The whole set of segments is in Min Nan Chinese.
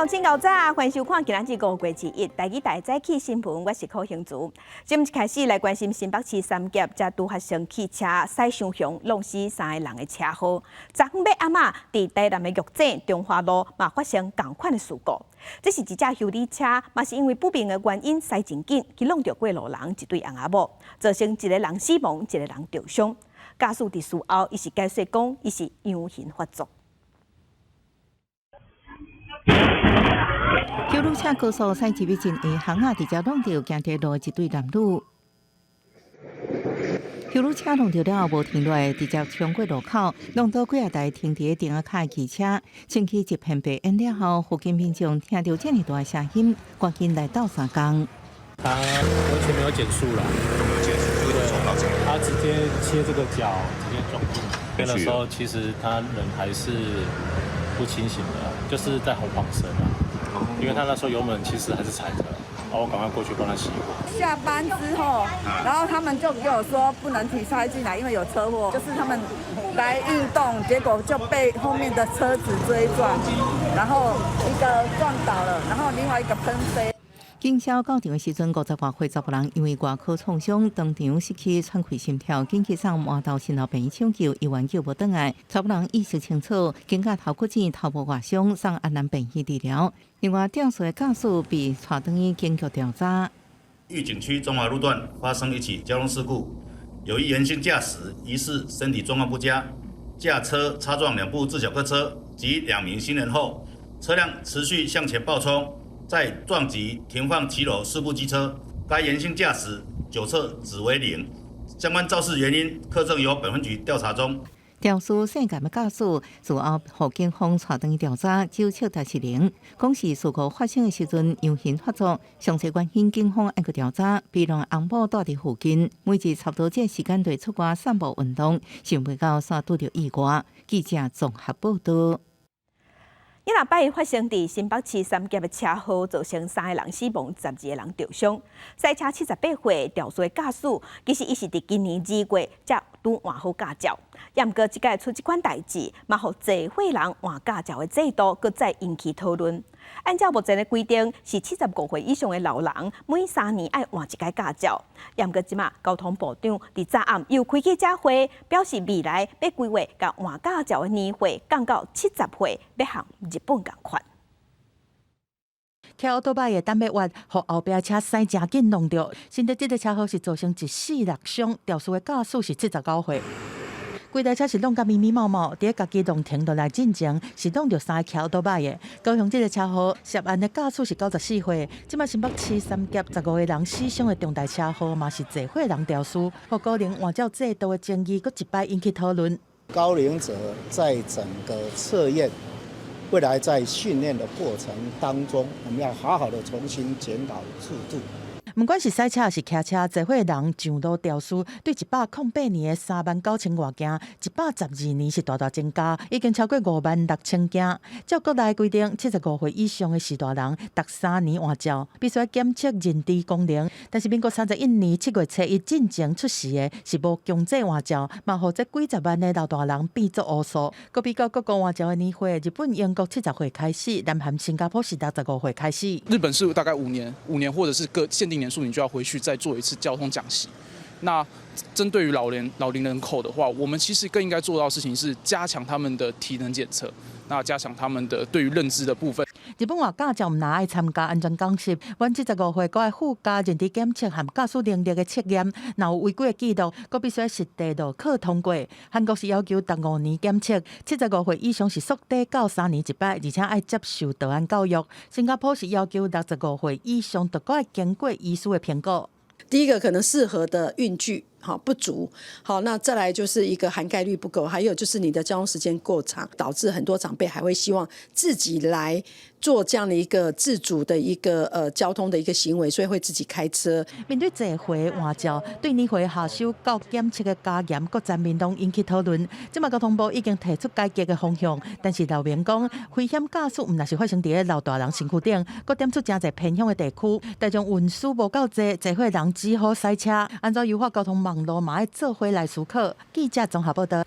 眾請𠢕早，歡迎收看今仔日5月21台語台早起新聞，我是柯興竹。節目一開始來關心新北市三峽，才拄發生汽車駛傷雄挵死三个人的車禍。昨昏尾暗仔，佇台南的玉井中華路嘛發生仝款的事故。這是一隻休旅車，嘛是因為不明的原因駛真緊，去挵著過路人一對翁仔某，造成一个人死亡，一个人著傷。駕駛佇事後，伊是解釋講，伊是陽眩發作。休旅車高速駛入去真下巷仔，直接挵著行佇路的一對男女。休旅車挵著了後無停落來，直接衝過路口，挵倒幾仔台停佇亭仔跤的汽車，升起一片白煙了後，附近民眾聽著這麼大聲音，趕緊來鬥相共。他完全沒有減速了，沒有減速，就衝到這個。他直接切這個角，直接撞進來。那時候其實他人還是不清醒的，就是在晃神啊。因為他那時候油門其實還是踩著，我趕快過去幫他熄火。下班之後，然後他們就給我說不能提車進來，因為有車禍。就是他們來運動，結果就被後面的車子追撞，然後一個撞倒了，然後另外一個噴飛。警消到場的時陣，五十外歲查埔人因為外科創傷，當場失去喘氣心跳，緊急送麻豆新樓病院搶救，猶原救無轉來。查埔人意識清楚，肩胛頭骨折，頭部外傷，送安南病院治療。另外，肇事的駕駛被帶轉去警局調查。玉井區中華路段發生一起交通事故，有一嚴姓駕駛疑似身體狀況不佳，駕車擦撞兩部自小客車及兩名行人後，車輛持續向前暴衝。再撞擊停放騎樓四部機車，該嚴姓駕駛酒測值為0，相關肇事原因，課正由本分局調查中。肇事姓嚴的駕駛，事後予警方帶轉去調查，酒測值是零，講是事故發生的時陣陽眩發作，詳細原因警方愛閣調查。被挵翁某蹛佇附近，每日差不多這個時間就出外散步運動，想袂到煞拄著意外。記者綜合報道。伊若擺發生佇新北市三峽的車禍，造成三个人死亡，12个人著傷。駛車78歲肇事的駕駛，其實伊是佇今年2月才拄換好駕照。毋過這擺出這款代誌，嘛予濟歲人換駕照的制度，閣再引起討論。按照目前的規定，是75歲以上的老人，每3年愛換一擺駕照。毋過這馬交通部長佇昨暗又開記者會，表示未來欲規劃共換駕照的年歲降到70歲，欲和日本仝款。騎歐多擺的等欲越，予後壁車駛誠緊挵著，先佇這个車禍是造成一死六傷，肇事的駕駛是79歲。規台車是挵甲密密麻麻，佇咧家己挵停落來進前，是挵著三个騎歐多擺的。高雄這个車禍涉案的駕駛是94歲，這馬新北市三峽15個人死傷的重大車禍嘛是濟歲人肇事，予高齡換照制度的爭議閣一擺引起討論。高齡者在整個測驗，未來在訓練的過程當中，我們要好好的重新檢討制度。毋管是駛車抑是騎車，濟歲人上路肇事，對108年的3萬9千外件，112年是大大增加，已經超過5萬6千件。照國內規定，75歲以上的序大人，逐3年換照，必須檢測認知功能。但是民國31年7月初一進前出世的，是無強制換照，嘛予這幾十萬的老大人變做烏數。閣比較各國換照的年歲，日本、英國70歲開始，南韓、新加坡是65歲開始。日本是大概五年，5年或者是個限定年數，你就要回去再做一次交通講習。那針對於老齡人口的話，我們其實更應該做到的事情是加強他們的體能檢測，那加強他們的對於認知的部分。日本換駕照毋但愛參加安全講習，滿75歲閣愛附加認知檢測和駕駛能力的測驗，若有違規的記錄，閣必須實地路考通過。韓國是要求逐5年檢測，七十五歲以上是縮短到3年一擺，而且愛接受導安教育。新加坡是要求65歲以上，都閣愛經過醫師的評估。第一個可能適合的運具好不足，好，那再來就是一個涵蓋率不夠，還有就是你的交通時間過長，導致很多長輩還會希望自己來做這樣的一個自主的一個交通的一個行為，所以會自己開車。面對濟歲換照，對年歲下修到檢測的加嚴，閣全面攏引起討論。這馬交通部已經提出改革的方向，但是劉明講，危險駕駛毋但是發生佇咧老大人身軀頂，閣點出誠濟偏鄉的地區，大眾運輸無夠濟，濟歲人只好駛車。按怎優化交通網路嘛愛做伙來思考。記者綜合報道。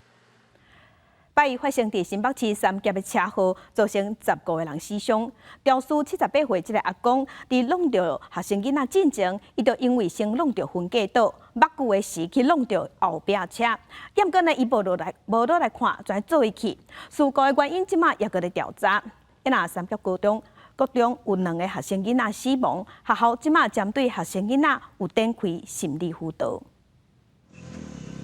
拜一發生佇新北市三峽的車禍，造成15個人死傷。肇事78歲這个阿公，佇挵著學生囡仔進前，伊就因為先挵著分隔島，目睭的時去挵著後壁車。毋過呢，伊無落來，無落來看，就按呢做去。事故的原因這馬猶閣咧調查。若三峽高中國中有兩个學生囡仔死亡，學校這馬針對學生囡仔有展開心理輔導。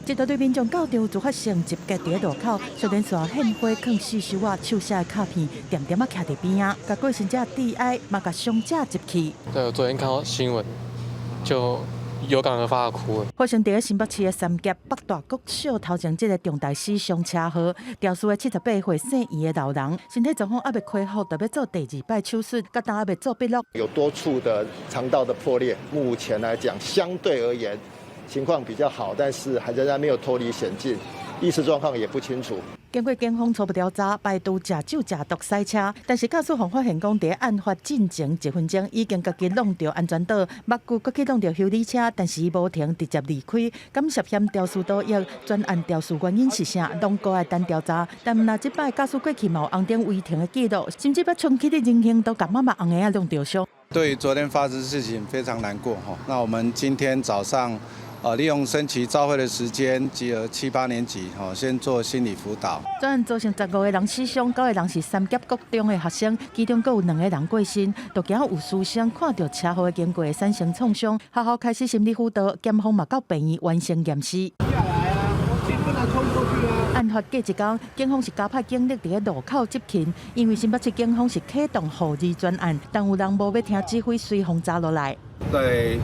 一大堆民眾到場就發生集結佇路口，雖然煞獻花、囥四手仔、手寫的卡片，恬恬仔徛佇邊仔，共過身者致哀，嘛共傷者集氣。對，我昨天看到新聞就有感而發哭了。發生佇新北市的三峽北大國小頭前，這个重大死傷車禍，肇事的78歲姓余的老人，身體狀況猶未恢復，著欲做第二擺手術，佮當猶未做筆錄。有多處的腸道的破裂，目前來講相對而言，情況比較好，但是還仍然沒有脫離險境，意識狀況也不清楚。經過警方初步調查，排除食酒食毒駛車，但是駕駛方發現講，佇案發進前一分鐘已經家己挵著安全島，目睭閣去挵著修理車，但是伊無停，直接離開，敢涉嫌肇事逃逸，專案肇事原因是啥，攏閣愛等調查。但毋但這擺駕駛過去嘛有紅燈違停的記錄，甚至欲衝去佇人行道，共媽媽紅鞋仔挵著傷。對於昨天發生事情非常難過哈，那我們今天早上，利用升旗朝會的時間，集合七八年級，先做心理輔導。全案造成15個人死傷，九個人是三峽國中的學生，其中閣有兩個人過身，就驚有師生看著車禍的經過產生創傷，學校開始心理輔導，檢方嘛到病院完成驗屍。案發隔一工，警方是加派警力佇路口執勤，因為新北市警方是啟動護兒專案，但有人無欲聽指揮，隨風砸落來。在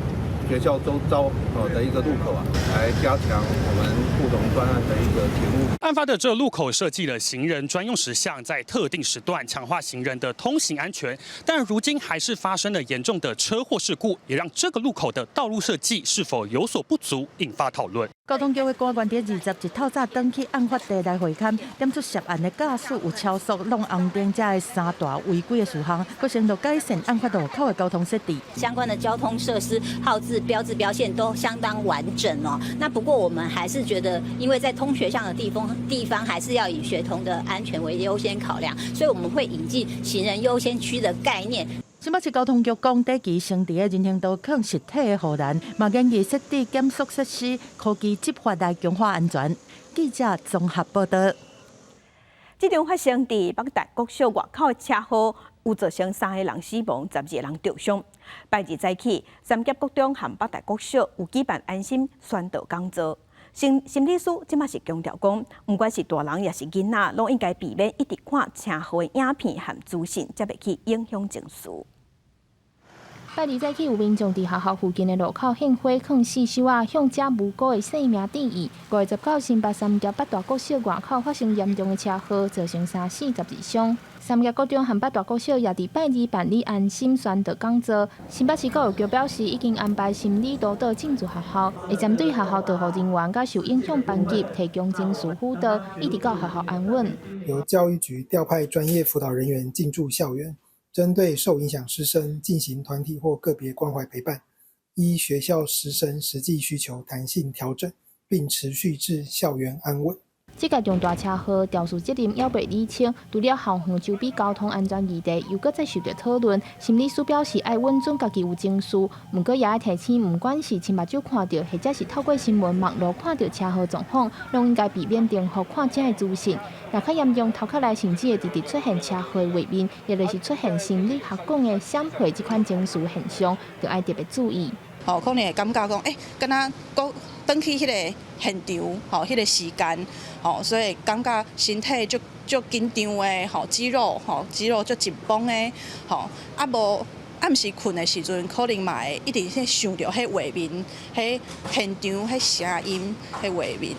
學校周遭的一個路口啊，來加強我們護童專案的一個勤務。案發的這路口設計了行人專用時相，在特定時段強化行人的通行安全，但如今還是發生了嚴重的車禍事故，也讓這個路口的道路設計是否有所不足，引發討論。交通局的官員佇21透早轉去案發地來會勘，檢出涉案的駕駛有超速、挵紅燈這三大違規的事項，閣承諾改善案發路口的交通設置。相關的交通設施、號誌、標誌、標線都相當完整哦。那不過我們還是覺得，因為在通學巷的地方，還是要以學童的安全為優先考量，所以我們會引進行人優先區的概念。新北市交通局講，短期先佇人行道囥實體的護欄，嘛建議設置減速設施，科技執法來強化安全。記者綜合報道。這場發生佇北大國小外口的車禍，有造成三個人死亡，12個人著傷。拜二早起，三峽國中和北大國小有舉辦安心宣導講座。心理師這馬是強調講，毋管是大人抑是囡仔，攏應該避免一直看車禍的影片和資訊，才袂去影響情緒。拜二早起有民眾佇學校附近的路口獻花、囥四手仔，向遮無辜的生命致意。5月19，新北三峽北大國小外口發生嚴重的車禍，造成三死十二傷。三峽國中和北大國小也佇拜二辦理安心宣導講座。新北市教育局表示，已經安排心理督導進駐學校，會針對學校導護人員佮受影響班級提供情緒輔導，一直到學校安穩。由教育局調派專業輔導人員進駐校園，針對受影響師生進行團體或個別關懷陪伴，依學校師生實際需求彈性調整，並持續至校園安穩。這個重大車禍，肇事責任猶未釐清，除了校園周邊交通安全議題，又閣再受著討論。心理師表示，愛穩準家己有情緒，毋過也愛提醒，毋管是親目睭看著，或者是透過新聞網路看著車禍狀況，攏應該避免重複看這个資訊。若較嚴重，頭殼內甚至會直直出現車禍畫面，抑或是出現心理學講的閃回這款情緒現象，就愛特別注意。吼，可能會感覺講，欸，敢若閣轉去彼个現場，吼，彼个時間，吼，所以感覺身體足足緊張的，吼，肌肉足緊繃的，吼，啊無暗時睏的時陣，可能嘛會一直去想著彼畫面、彼現場、彼聲音、彼畫面，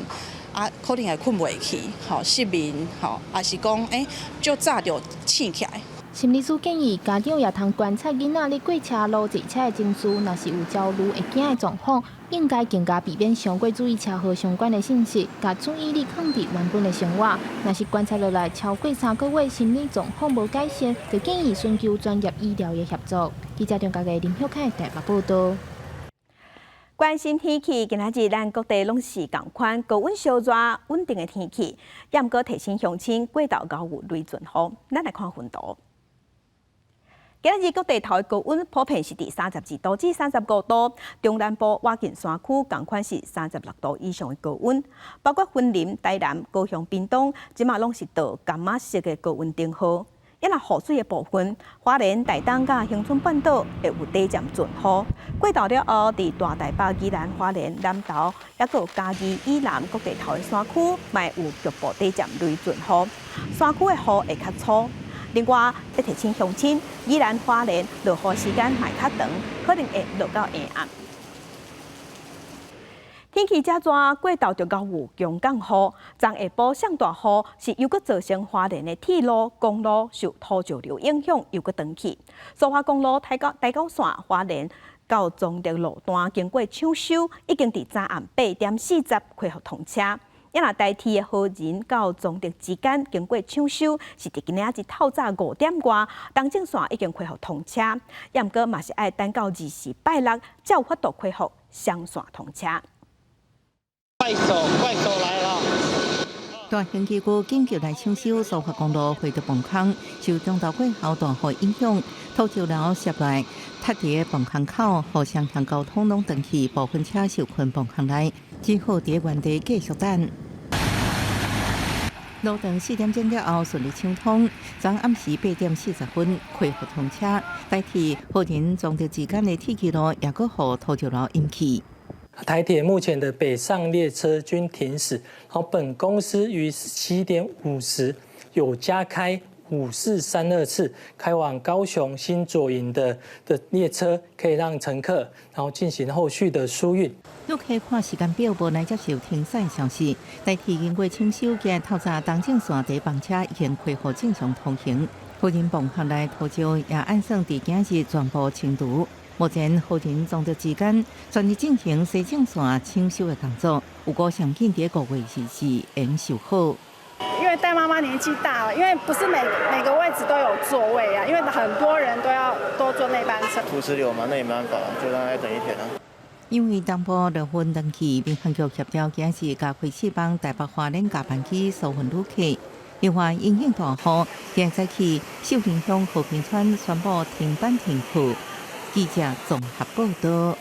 啊，可能會睏袂去，吼，失眠，吼，抑是講，欸，足早就醒起來。心理師建議家長也通觀察囡仔咧過車路坐車的情緒，若是有焦慮、會驚的狀況，應該更加避免傷過注意車禍相關的信息，共注意力放佇原本的生活。若是觀察落來超過3個月，心理狀況無改善，就建議尋求專業醫療的協助。記者張家嘅林曉凱台北報道。關心天氣，今仔日咱各地攏是仝款高溫燒熱穩定的天氣，也毋過提醒鄉親過晝猶有雷陣雨。咱來看雲圖。今仔日各地頭的高溫普遍是佇32度至35度，中南部倚近山區仝款是36度以上的高溫，包括雲林、台南、高雄、屏東，這馬攏是到柑仔色的高溫燈號。抑若雨水的部分，花蓮、台東佮恆春半島會有短暫陣雨。過晝了後，佇大台北、宜蘭、花蓮、南投，抑閣有嘉義以南各地頭的山區，嘛會有局部短暫雷陣雨。山區的雨會較粗。另外，欲提醒鄉親，宜蘭、花蓮落雨時間嘛會較長，可能會落到下暗。天氣遮熱，過晝就猶有強降雨，昨下晡上大雨，是又閣造成花蓮的鐵路、公路受土石流影響，又閣斷去。蘇花公路台九線花蓮到彰德路段經過搶修，已經佇昨暗8點40恢復通車。抑若台鐵的和仁到彰德之間經過搶修，是佇今仔日透早5點外，東正線已經恢復通車。也毋過嘛是愛等到二四拜六，才有法度恢復雙線通車。快手，快手來了！大興機關緊急來搶修蘇花公路回到崩坑，受中晝過後大雨影響，土石流瀉來，塌佇崩坑口，予雙向交通攏斷去，部分車受困崩坑內，只好佇原地繼續等。路段4點鐘了後順利搶通，昨暗時8點40分恢復通車。台鐵和仁彰德之間的鐵軌路也閣予土石流淹去。台鐵目前的北上列車均停駛，然後本公司於7點50有加開5432次開往高雄新左營的列車，可以讓乘客然後進行後續的疏運。旅客看時間表，無來接受停駛消息。台鐵經過搶修，今日透早東正線第班車已經恢復正常通行。和仁崩坑內土石也按算佇今日全部清除。目前和仁彰德之間全力進行西正線搶修的工作，有估上緊佇5月24會修好。因為帶媽媽年紀大了，因為不是每個位置都有座位啊，因為很多人都要都坐那班車。土石流嘛，那也沒辦法，就讓他等一天啦。因為東部落雲斷去，民航局協調今日加開四班台北花蓮加班機疏運旅客。另外，因應大雨，今日早起秀林鄉和平村宣布停班停課。記者綜合報道。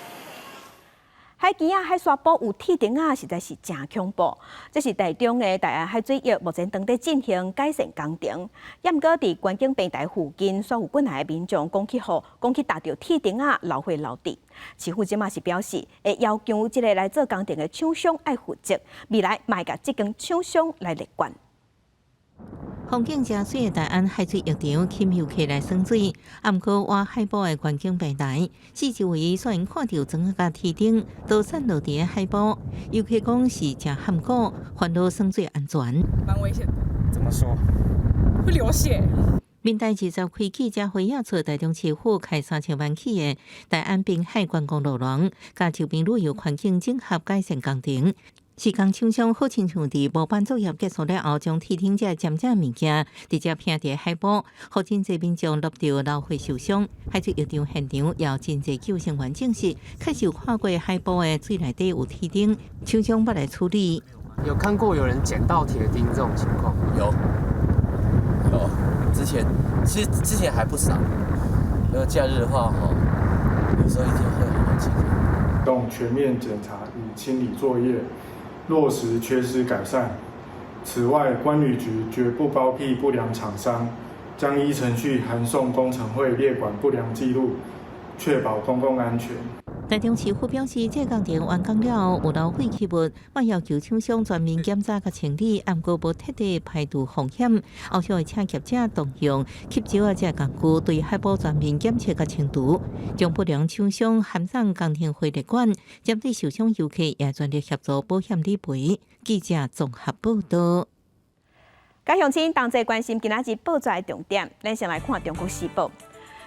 海墘仔海沙埔有鐵釘仔，實在是誠恐怖。這是台中的大安海水域，目前當咧進行改善工程。也毋過，佇觀景平台附近，煞有幾若个民眾講去予，講去踏著鐵釘仔流血流滴。市府這馬是表示，會要求這个來做工程的廠商愛負責，未來嘛會共這間廠商來列管。風景誠媠的大安海水浴場，吸引遊客來耍水。啊，毋過倚海埔的觀景平台，四周圍煞用看著磚仔佮鐵釘，都散落佇海埔。遊客講是誠險古，煩惱耍水安全。蠻危險的。怎麼說？會流血。民代二十開記者會也出台中市府開3000萬起的大安濱海觀光路廊，佮周邊旅遊環境整合改善工程。施工廠商好親像佇模板作業結束了後，將鐵釘這尖尖物件直接拋佇海埔，予真濟民眾落著流血受傷。海水浴場現場也有真濟救生員證實，確實有看過海埔的水內底有鐵釘，廠商捌來處理。有看過有人撿到鐵釘這種情況？有，有，之前其實之前還不少。如果假日的話，吼，有時候一天會好幾個。動全面檢查與清理作業。落實缺失改善。此外，觀旅局絕不包庇不良廠商，將依程序函送工程會列管不良記錄，確保公共安全。台中市府表示，這工程完工了後有留廢棄物，嘛要求廠商全面檢查佮清理，毋過無徹底排除風險。後續會請業者動用吸石仔這工具，對海埔全面檢測佮清除，將不良廠商函送工程會列管，針對受傷遊客也全力協助保險理賠。記者綜合報道。各鄉親同齊關心今仔日報紙的重點，咱先來看《中國時報》。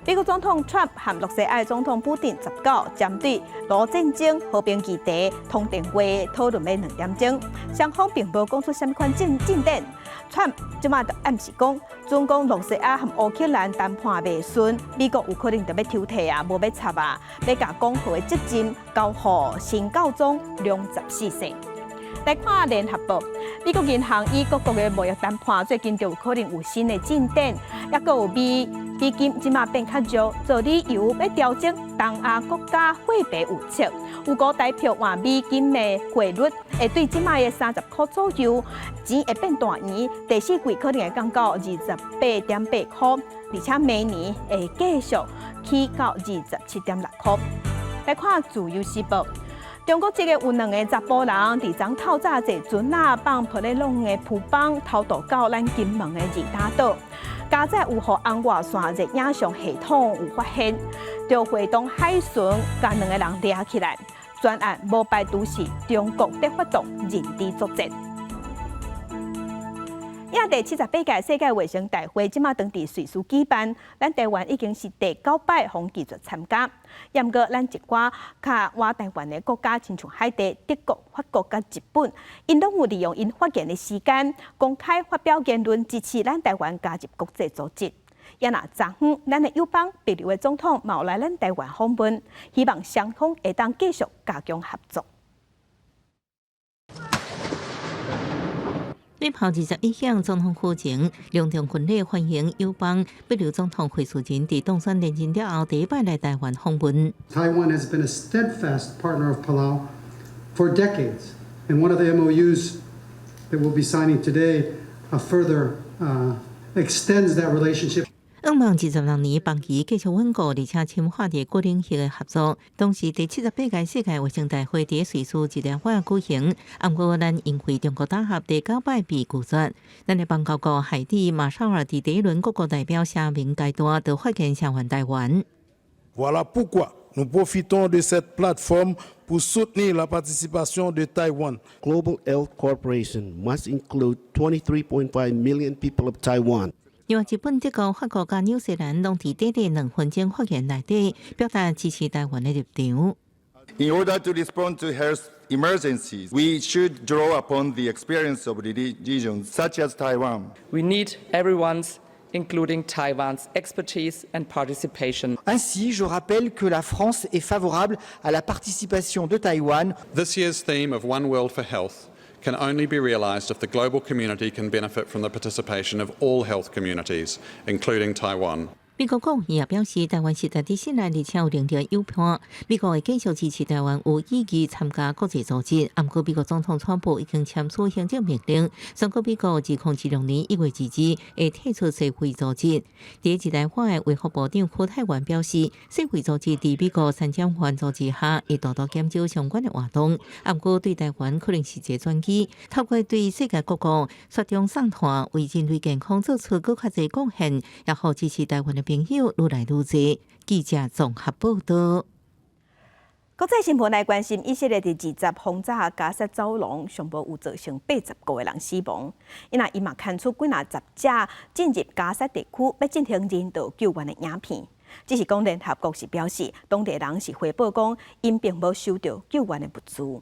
美國總統川普和羅西亞總統普丁19針對俄戰爭和平議題通電話討論欲兩點鐘，雙方並無講出啥物款進進展。川普這馬就暗示講，準講羅西亞和烏克蘭談判袂順，美國有可能就欲抽退啊，無欲插啊，欲共講和的責任交予新教宗良十四世。來看聯合報，美國銀行與各國的貿易談判最近就有可能有新的進展，抑閣有美金這馬變較弱，做理由欲調整東亞國家貨幣預測，預估台票換美金的匯率會對這馬的30箍左右，錢會變大圓，第四季可能會降到28.8箍，而且明年會繼續起到27.6箍。來看自由時報。中國這個有兩个查埔人佇昨透早坐船仔放普雷朗的蒲邦偷渡到咱金門的二打島，加載有予紅外線熱影像系統有發現，就會同海巡共兩个人掠起來，全案無排除是中國佇發動認知作戰。亞第78屆世界衛生大會這馬當佇瑞士舉辦，咱台灣已經是第九擺予拒絕參加。毋過咱一寡較倚台灣的國家，親像海地、德國、法國佮日本，𪜶攏有利用𪜶發言的時間，公開發表言論，支持咱台灣加入國際組織。也若昨昏，咱的友邦帛琉的總統嘛來咱台灣訪問，希望雙方會當繼續加強合作。禮炮21響總統府前，隆重軍禮歡迎友邦帛琉總統惠恕仁佇當選連任了後，第一擺來台灣訪問。 Taiwan has been a steadfast partner of Palau for decades, and one of the MOUs that we'll be signing today further extends that relationship. 向望26年邦誼繼續穩固，而且深化佇各領域的合作。當時第78屆世界衛生大會佇瑞士日內瓦舉行，毋過咱因為中國打壓第九擺被拒絕。咱的邦交國海地馬紹爾佇第一輪各國代表聲明階段就發言聲援台灣。 Voilà pourquoi nous profitons de cette plateforme pour soutenir la participation de Taïwan. Global Health Cooperation must include 23.5 million people of Taiwan. 另外，日本、德國、法國佮紐西蘭攏佇短短2分鐘發言內底，表達支持台灣的立場。 In order to respond to health emergencies, we should draw upon the experience of the regions such as Taiwan. We need everyone's, including Taiwan's, expertise and participation. Ainsi, je rappelle que la France est favorable à la participation de Taïwan. This year's theme of One World for Health can only be realized if the global community can benefit from the participation of all health communities, including Taiwan. 美國國務院也表示，台灣實在佇信賴，而且有能力友伴。美國會繼續支持台灣有意義參加國際組織。毋過，美國總統川普已經簽署行政命令，宣告美國2026年1月2日會退出世衛組織。佇日內瓦的衛福部長許泰源表示，世衛組織佇美國前瞻援助之下，會大大減少相關的活動。毋過，對台灣可能是一个轉機，透過對世界各國雪中送炭，為人類健康做出閣較濟貢獻，也予支持台灣的朋友愈來愈濟。記者綜合報道。國際新聞來關心，以色列佇20轟炸加薩走廊，上無有造成85個人死亡。𪜶若伊嘛刊出幾若十隻進入加薩地區，欲進行人道救援的影片。只是講聯合國是表示，當地人是回報講，𪜶並無收到救援的物資。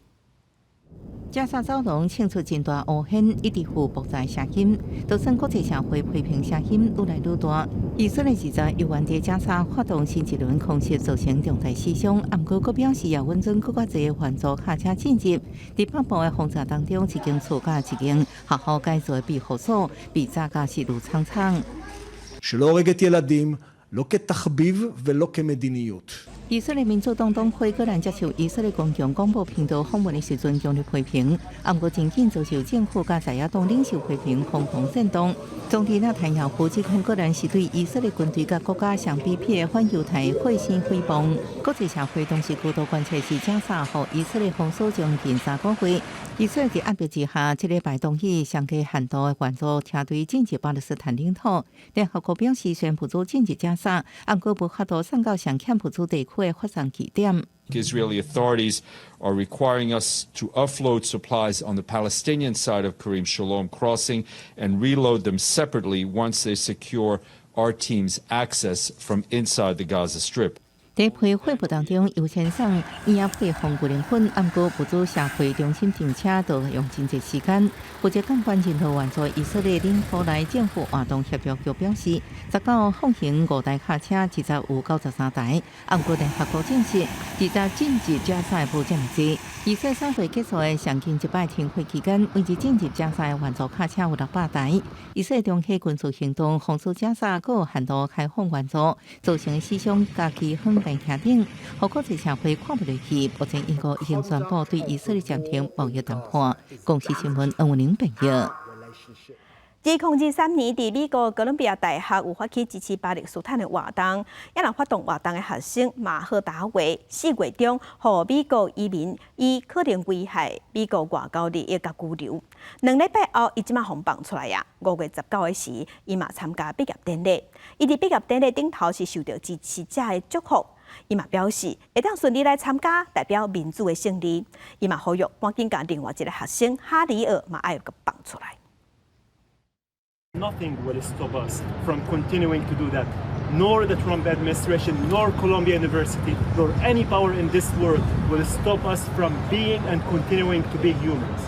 加沙走廊衝出真大烏煙，一直有爆炸聲音，就算國際社會批評聲音愈來愈大。以色列20猶原佇加沙發動新一輪空襲，造成重大死傷。毋過，閣表示也允准閣較濟援助卡車進入。佇北部的轟炸當中，一間厝佮一間學校改造的庇護所被炸甲死攄蒼蒼。 שלא הורגת ילדים, לא כתחביב ולא כמדיניות. 以色列民主黨黨魁戈蘭接受以色列公共廣播頻道訪問的時陣，強烈批評，毋過真緊遭受政府佮在野黨領袖批評，瘋狂煽動。總理納坦雅胡指控戈蘭是對以色列軍隊佮國家相比彼的反猶太血腥誹謗。國際社會同時高度關切是加沙予以色列封鎖將近3個月。以色列佇壓迫之下，這禮拜同意上低限度的援助車隊進入巴勒斯坦領土。聯合國表示，雖然物資進入加沙，毋過無法度送到上欠物資地區的發送據點。 Israeli authorities are requiring us to offload supplies on the Palestinian side of Kerem Shalom crossing and reload them separately once they secure our teams access from inside the Gaza Strip. 佇批貨物當中，優先送嬰仔配方牛奶粉，毋過物資社會中心停車都用真濟時間。負責監管人道援助以色列領土內政府活動協調局表示，19放行五台卡車，二十有93台，毋過聯合國證實，二十進入加沙無遮爾濟。以色列3月結束的上近一擺停火期間，每日進入加沙的援助卡車有600台。以色列中起軍事行動，封鎖加沙，閣有限度開放援助，造成死傷加饑荒病聽頂，予國際社會看無落去。目前英國已經宣布對以色列暫停貿易談判。公視新聞黃文玲編譯。2023年，佇美國哥倫比亞大學有發起支持巴勒斯坦的活動，也人發動活動的學生馬赫達維4月中，予美國移民以可能危害美國外交利益共拘留。2禮拜後，伊這馬予放出來啊！5月19的時，伊嘛參加畢業典禮。伊佇畢業典禮頂頭是受到支持者的祝福。伊嘛表示，會當順利來參加，代表民主的勝利。伊嘛呼籲趕緊共另外一个學生哈里爾嘛愛閣放出來。 Nothing will stop us from continuing to do that. Nor the Trump administration, nor Columbia University, nor any power in this world will stop us from being and continuing to be humans.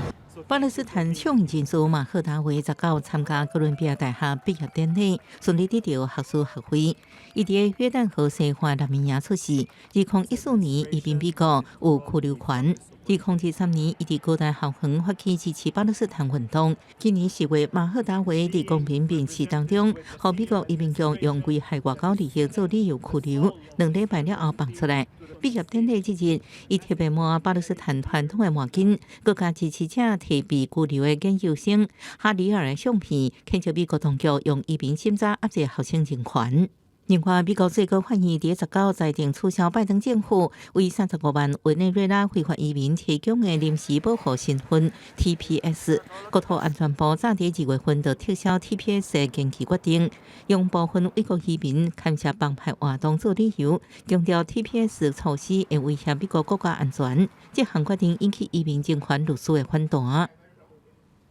巴勒斯坦倡議人士馬赫達維19參加哥倫比亞大學畢業典禮，順利得到學士學位。伊佇約旦河西岸難民營出世，2014年移民美國，有居留權。2023年，伊佇哥大校園發起支持巴勒斯坦運動。今年4月，馬赫達維佇公民面試當中，予美國移民局用危害外交利益做理由拘留，2禮拜了後放出來。畢業典禮這日，伊特別抹巴勒斯坦傳統的毛巾，閣共支持者提被拘留的研究生哈里爾的相片，譴責美國當局用移民審查壓制學生人權。另外，美國最高法院佇19裁定取消拜登政府為35萬委內瑞拉非法移民提供的臨時保護身份 TPS。國土安全部早佇2月份就撤銷 TPS 的延期決定，用部分違國移民牽涉幫派活動做理由，強調 TPS 措施會威脅美國國家安全。這項決定引起移民人權律師的反彈。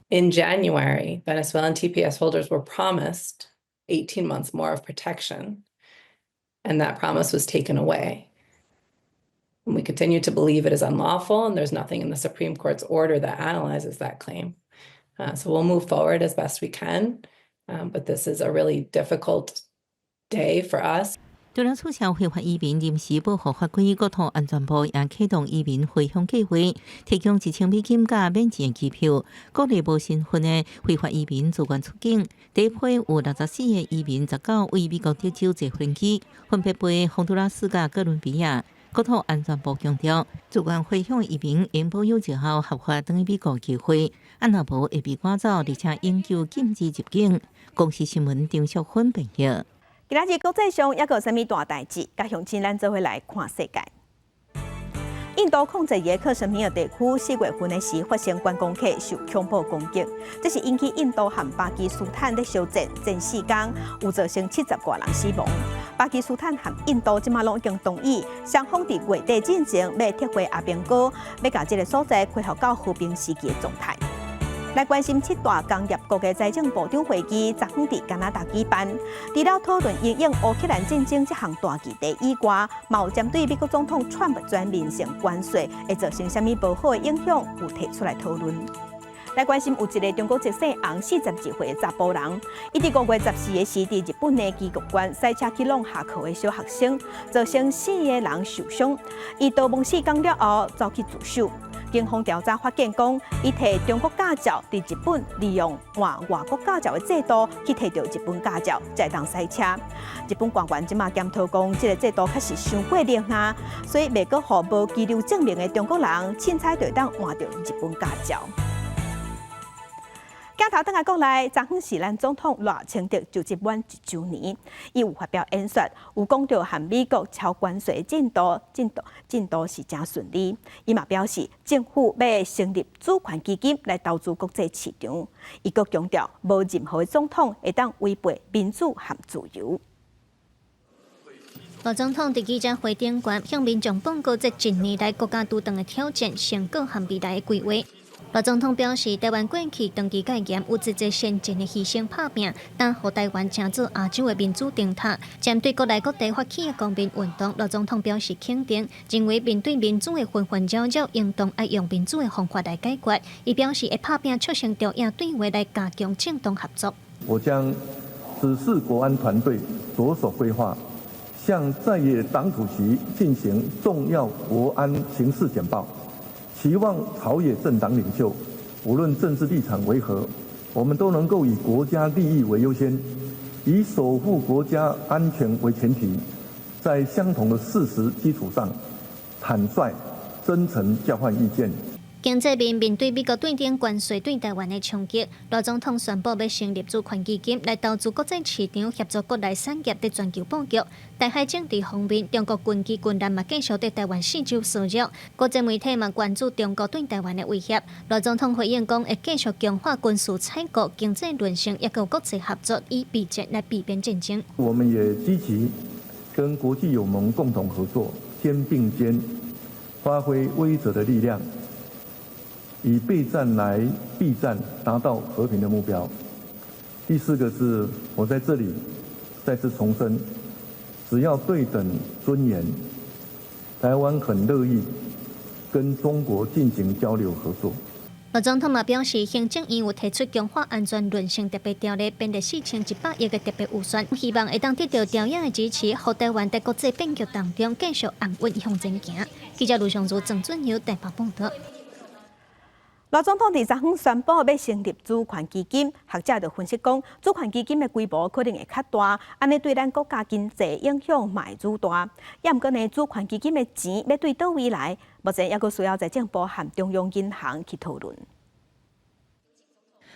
In January, Venezuelan TPS holders were promised 18 months more of protection, and that promise was taken away. And we continue to believe it is unlawful, and there's nothing in the Supreme Court's order that analyzes that claim. So we'll move forward as best we can, but this is a really difficult day for us. 除了取消非法移民臨時保護法規，國土安全部也啟動移民回鄉計劃，提供1000美金佮免錢的機票，鼓勵無身份的非法移民自願出境。第一批有64個移民，19位美國德州坐飛機，分別飛洪都拉斯佮哥倫比亞。國土安全部強調，自願回鄉移民應保有一項合法轉去美國機會，啊若無會被趕走，而且永久禁止入境。公視新聞張淑芬編譯。今仔日國際上猶閣有啥物大代誌？佮鄉親咱做伙來看世界。印度控制的克什米爾地區4月份的時發生觀光客受恐怖攻擊，這是引起印度和巴基斯坦咧相戰，戰4工，有造成70外人死亡。巴基斯坦和印度這馬攏已經同意，雙方佇月底進前欲撤回阿兵哥，欲共這个所在恢復到和平時期的狀態。來關心七大工業國的財政部長會議，昨昏佇加拿大舉辦。除了討論因應烏克蘭戰爭這項大議題以外，嘛有針對美國總統川普全面性關稅會造成啥物無好的影響，有提出來討論。來關心有一個中國籍姓洪42歲的查埔人，伊佇5月14的時，佇日本的岐阜縣駛車去挵下課的小學生，造成四个人受傷。伊逃亡4工了後，走去自首。警方調查發現，講伊提中國駕照佇日本利用換外國駕照的制度去提著日本駕照，才會當駛車。日本官員這馬檢討講，這个制度確實傷過靈啊，所以袂閣予無居留證明的中國人，凊彩就會當換著日本駕照。鏡頭轉來國內，昨昏是咱總統賴清德就職滿一週年，伊有發表演說，有講著和美國敲關稅進度，進度進度是誠順利。伊嘛表示，政府欲成立主權基金來投資國際市場。伊閣強調，無任何總統會當違背民主和自由。賴總統佇記者會頂懸向民眾報告這一年來國家拄著的挑戰、成果和未來的規劃。賴總統表示，台灣過去長期戒嚴，有濟濟先進的犧牲拍拚，但予台灣成做亞洲的民主燈塔。針對國內各地發起的公民運動，賴總統表示肯定，認為面對民主的紛紛擾擾，應當愛用民主的方法來解決。伊表示會拍拚促成中印對話來加強政黨合作。我將指示國安團隊着手規劃，向在野黨主席進行重要國安形勢簡報。期望朝野政黨領袖，無論政治立場為何，我們都能夠以國家利益為優先，以守護國家安全為前提，在相同的事實基礎上，坦率、真誠交換意見。經濟面面對美國對等關稅對台灣的衝擊，賴總統宣布欲成立主權基金來投資國際市場，協助國內產業佇全球布局。台海政治方面，中國軍機軍艦嘛繼續佇台灣四周騷擾，國際媒體嘛關注中國對台灣的威脅。賴總統回應講，會繼續強化軍事採購、經濟韌性，抑閣國際合作，以備戰來避免戰爭。我們也積極跟國際友盟共同合作，肩並肩，發揮威懾的力量。以備戰來避戰，達到和平的目標。第四個是我在這裡再次重申，只要對等尊嚴，台灣很樂意跟中國進行交流合作。賴總統嘛表示，行政院有提出強化安全韌性特別條例，編列4100億的特別預算，希望會當得到朝野的支持，予台灣佇國際變局當中繼續安穩向前行。記者盧尚如、鄭俊友台北報道。賴總統佇昨昏宣布欲成立主權基金，學者就分析講，主權基金的規模可能會較大，按呢對咱國家經濟影響嘛會愈大。也毋過呢，主權基金的錢欲對佗位來，目前猶閣需要財政部和中央銀行去討論。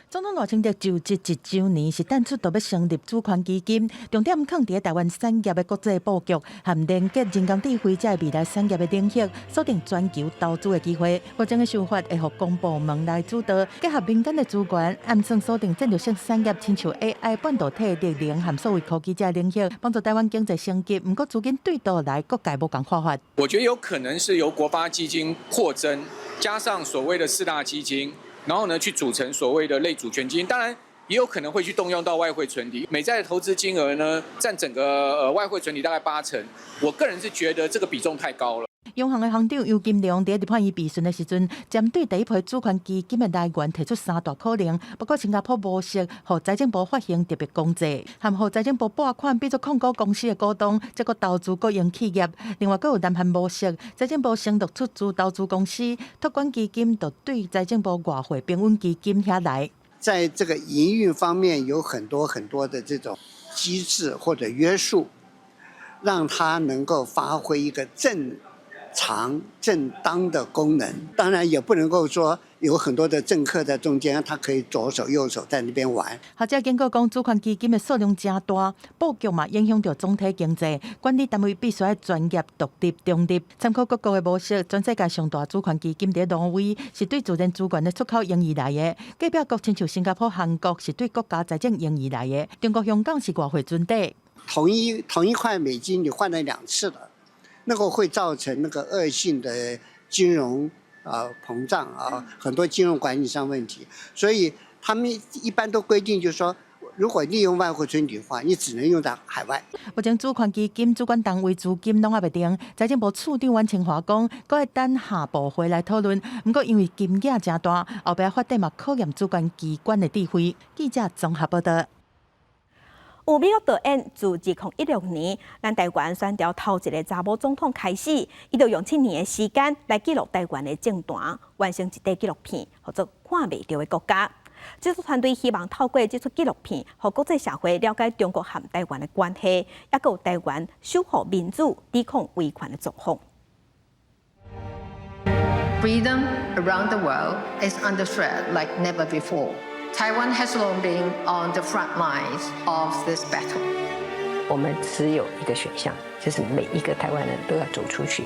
總統賴清德就職一週年，是淡出就欲成立主權基金，重點囥佇台灣產業的國際布局，和連結人工智慧這未來產業的領域，鎖定全球投資的機會。目前的想法會予公部門來主導，結合民間的資源，暗算鎖定戰略性產業，親像 AI、半導體、綠能和數位科技這領域，幫助台灣經濟升級。毋過資金對佗來，各界無仝看法。我覺得有可能是由國發基金擴增，加上所謂的四大基金。然後呢，去組成所謂的類主權基金，當然也有可能會去動用到外匯存底。美債的投資金額呢，佔整個外匯存底大概8成。我個人是覺得這個比重太高了。央行的行長游金龍佇立法院備詢的時陣，針對第一批主權基金的來源提出三大可能，包括新加坡模式，予財政部發行特別公債，和予財政部撥款變做控股公司的股東，再閣投資國營企業。另外，閣有南韓模式，財政部承諾出資投資公司，託管基金就對財政部外匯平穩基金遐來。在這個營運方面有很多很多的這種機制或者約束，讓它能夠發揮一個正常正當的功能，當然也不能夠說有很多的政客在中間，他可以左手右手在那邊玩。學者警告講，主權基金的數量誠大，布局嘛影響著總體經濟，管理單位必須愛專業、獨立、中立。參考各國的模式，全世界上大主權基金佇挪威是對自然資源的出口盈餘來的，隔壁國親像新加坡、韓國是對國家財政盈餘來的，中國香港是外匯存底。同一塊美金，你換了兩次了。那個會造成那個惡性的金融啊膨脹啊，很多金融管理上問題，所以他們一般都規定，就是說，如果利用外匯存底的話，你只能用在海外。目前主權基金主管單位資金攏猶未定，財政部次長阮清華講，閣會等下部會來討論。毋過因為金額誠大，後壁發展嘛考驗主管機關的智慧。記者綜合報道。有美國導演自2016年，咱台灣選調頭一个查某總統開始，伊就用7年的時間來記錄台灣的政壇，完成一塊紀錄片，號做看袂著的國家。製作團隊希望透過這齣紀錄片，予國際社會了解中國和台灣的關係，抑閣有台灣守護民主、抵抗威權的狀況。 Freedom around the world is under threat like never before. Taiwan has long been on the front lines of this battle. 我們只有一個選項，就是每一個台灣人都要走出去。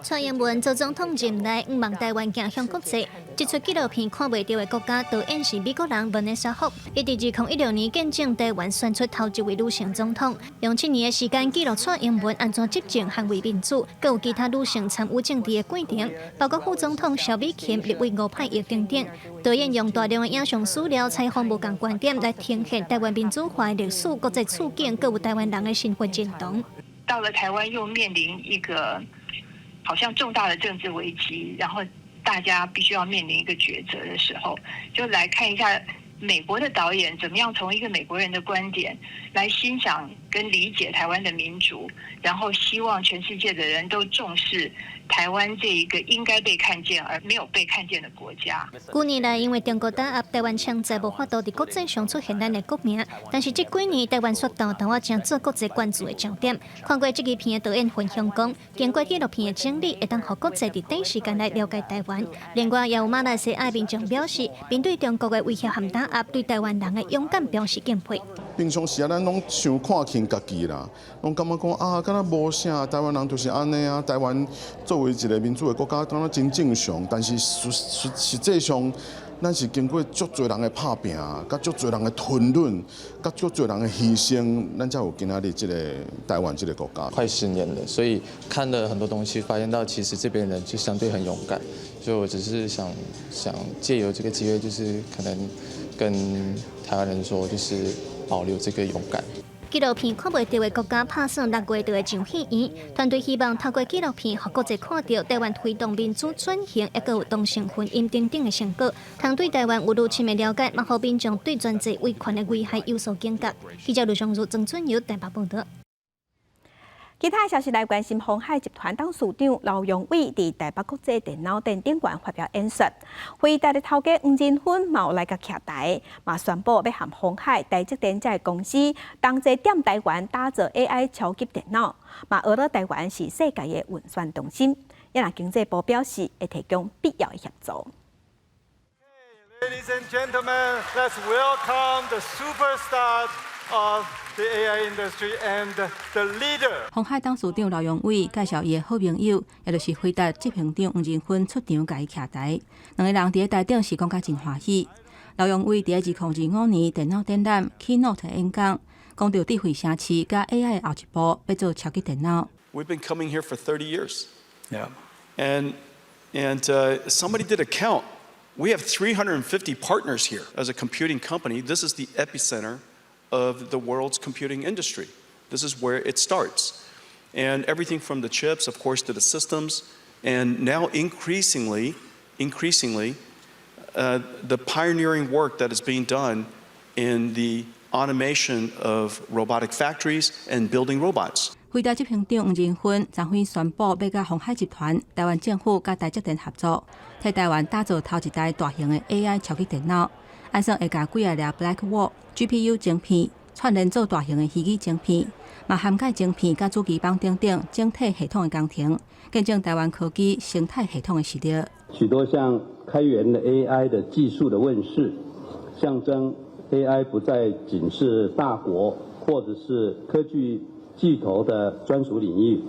蔡英文做總統任內，向望台灣行向國際。這齣紀錄片看袂著的國家，導演是美國人文妮莎福。伊佇2016年見證台灣選出頭一位女性總統，用7年的時間記錄蔡英文按怎執政捍衛民主，閣有其他女性參與政治的過程，包括副總統蕭美琴、立委吳霈儀等等。導演用大量的影像資料、採訪無仝觀點來呈現台灣民主化的歷史、國際處境，閣有台灣人的身份認同。到了台灣又面臨一個好像重大的政治危機，然後大家必須要面臨一個抉擇的時候，就來看一下美國的導演怎麼樣從一個美國人的觀點來欣賞跟理解台灣的民主，然後希望全世界的人都重視台灣這一個應該被看見而沒有被看見的國家。幾年來，因為中國打壓台灣，槍在無法度佇國際上出現咱的國名。但是這幾年，台灣卻沓沓仔成做國際關注的焦點。看過這支片的導演分享講，經過紀錄片的整理，會當予國際佇短時間來了解台灣。另外，也有馬來西亞民眾表示，面對中國的威脅和打壓，對台灣人的勇敢表示敬佩。平常時啊，咱攏傷看輕家己啦，攏感覺講啊，敢若無啥，台灣人就是按呢啊。台灣作為一個民主的國家，敢若真正常，但是實際上，咱是經過足濟人的拍拚，佮足濟人的吞忍，佮足濟人的犧牲，咱才有今仔日這個台灣這個國家。快10年了，所以看了很多東西，發現到其實這邊人就相對很勇敢，所以我只是想想借由這個機會，就是可能跟台灣人說，就是保留這個勇敢。紀錄片看袂著的國家拍算6月就會上戲院，團隊希望透過紀錄片，予國際看著台灣推動民主轉型，抑閣有同性婚姻等等的成果，通對台灣有愈深的了解，嘛予民眾對專制威權的危害有所警覺。記者盧尚如、曾俊友台北報導。其他消息來關心，鴻海集團董事長劉揚偉佇台北國際電腦展頂懸發表演說，輝達的頭家黃仁勳嘛有來共徛台，嘛宣布欲和鴻海、台積電這个公司同齊踮台灣打造 AI 超級電腦，嘛呵咾台灣是世界的運算中心。也若經濟部表示會提供必要的協助。 Ladies and gentlemen, let's welcome the superstars of the AI industry and the leader. 鴻海董事長劉揚偉介紹伊的好朋友，也就是輝達執行長黃仁勳出場共伊徛台。兩个人佇台頂是講甲真歡喜。劉揚偉佇2025年電腦展覽 Keynote 演講，講著智慧城市佮 AI 後一步欲做超級電腦。 We've been coming here for 30 years. Yeah. And somebody did a count. We have 350 partners here. As a computing company, this is the epicenter of the world's computing industry. This is where it starts. And everything from the chips, of course, to the systems, and now increasingly, increasingly, the pioneering work that is being done in the automation of robotic factories and building robots. 輝達執行長黃仁勳昨昏宣布，欲佮鴻海集團、台灣政府佮台積電合作，替台灣打造頭一台大型的 AI 超級電腦。按算會共幾仔粒 Blackwell GPU 晶片串聯做大型的虛擬晶片，嘛涵蓋晶片佮主機板等等整體系統的工程，見證台灣科技生態系統的實力。許多項開源的 AI 的技術的問世，象徵 AI 不再僅是大國或者是科技巨頭的專屬領域，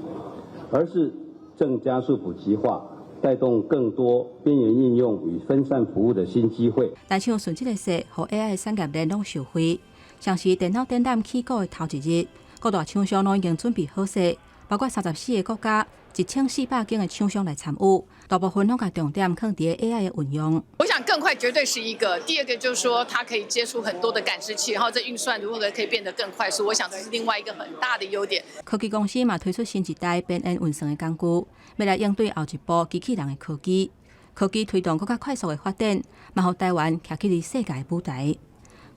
而是正加速普及化，帶動更多邊緣應用與分散服務的新機會。但像順這个勢，予 AI 產業鏈攏受惠。像是電腦展覽起鼓的頭一日，各大廠商攏已經準備好勢，包括34個國家、1400間的廠商來參與，大部分攏共重點放佇 AI 的運用。我想更快絕對是一個，第二個就是說它可以接觸很多的感知器，然後這運算如何可以變得更快速，我想這是另外一個很大的優點。科技公司嘛推出新一代邊緣運算的工具，欲來應對後一步機器人的科技。科技推動閣較快速的發展，嘛予台灣徛起佇世界舞台。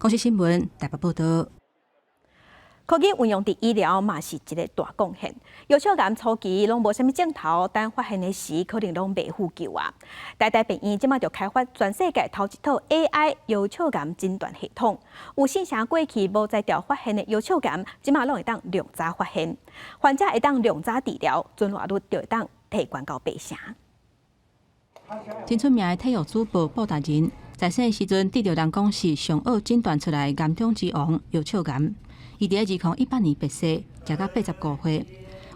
公視新聞台北報導。科技運用佇醫療嘛是一個大貢獻。腰小癌初期攏無啥物症頭，等發現的時可能攏袂赴救啊。台大病院這馬就開發全世界頭一套 AI 腰小癌診斷系統，有四成過去無才調發現的腰小癌，這馬攏會當量早發現，患者會當量早治療，存活率就會當提懸到八成。真出名的體育主播布達人，在細的時陣得著人講是上好診斷出來癌中之王腰小癌。伊佇二零一八年病逝，食到85歲。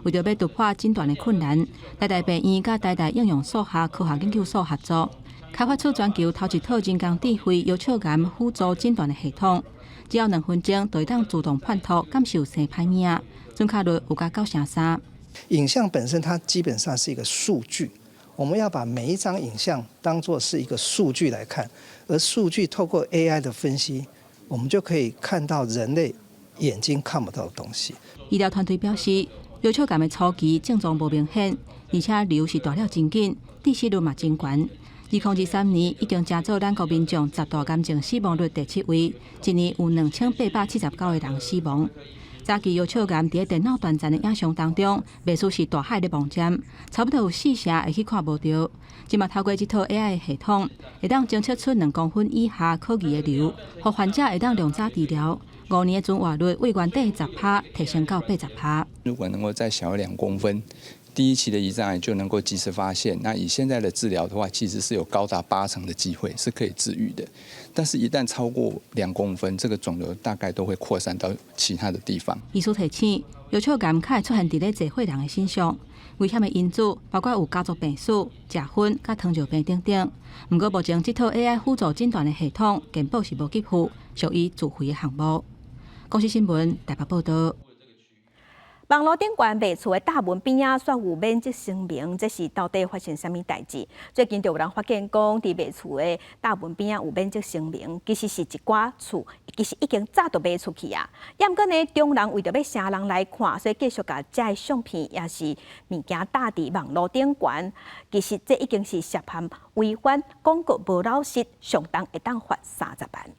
為著欲突破診斷的困難，台大病院佮台大應用數學科學研究所合作，開發出全球頭一套人工智慧腰鞘癌輔助診斷的系統。只要2分鐘，就會當自動判讀敢是有生歹物仔，準確率有甲9成3。影像本身它基本上是一個數據，我們要把每一張影像當作是一個數據來看，而數據透過 AI 的分析，我們就可以看到人類眼睛看不到的東西。醫療團隊表示，腰鞘癌的初期症狀無明顯，而且瘤是大了真緊，致死率嘛真懸。2023年已經成做咱國民眾十大癌症死亡率第七位，一年有2879個人死亡。早期腰鞘癌佇咧電腦斷層的影像當中，袂輸是大海咧網站，差不多有四成會去看無著。這馬透過這套 AI 系統，會當偵測出2公分以下可疑的瘤，予患者會當量早治療。5年的存活率為原底10趴提升到80趴。如果能夠再小2公分，第一期的胰臟癌就能夠及時發現。那以現在的治療的話，其實是有高達8成的機會是可以治癒的。但是，一旦超過2公分，這個腫瘤大概都會擴散到其他的地方。醫師提醒，腰鞘癌較會出現佇咧濟歲人的身上，危險的因子包括有家族病史、食薰、佮糖尿病等等。毋過，目前這套 AI 輔助診斷的系統，健保是無給付，屬於自費的項目。公視新聞台北報導。網路頂懸賣厝的大門邊仔，煞有免責聲明，這是到底發生啥物代誌？最近就有人發現講，佇賣厝的大門邊仔有免責聲明，其實是一寡厝，其實已經早就賣出去啊。猶毋過呢，中人為著欲吸人來看，所以繼續共這个相片抑是物件貼佇網路頂懸。其實這已經是涉嫌違反廣告無老實，上重會當罰30萬。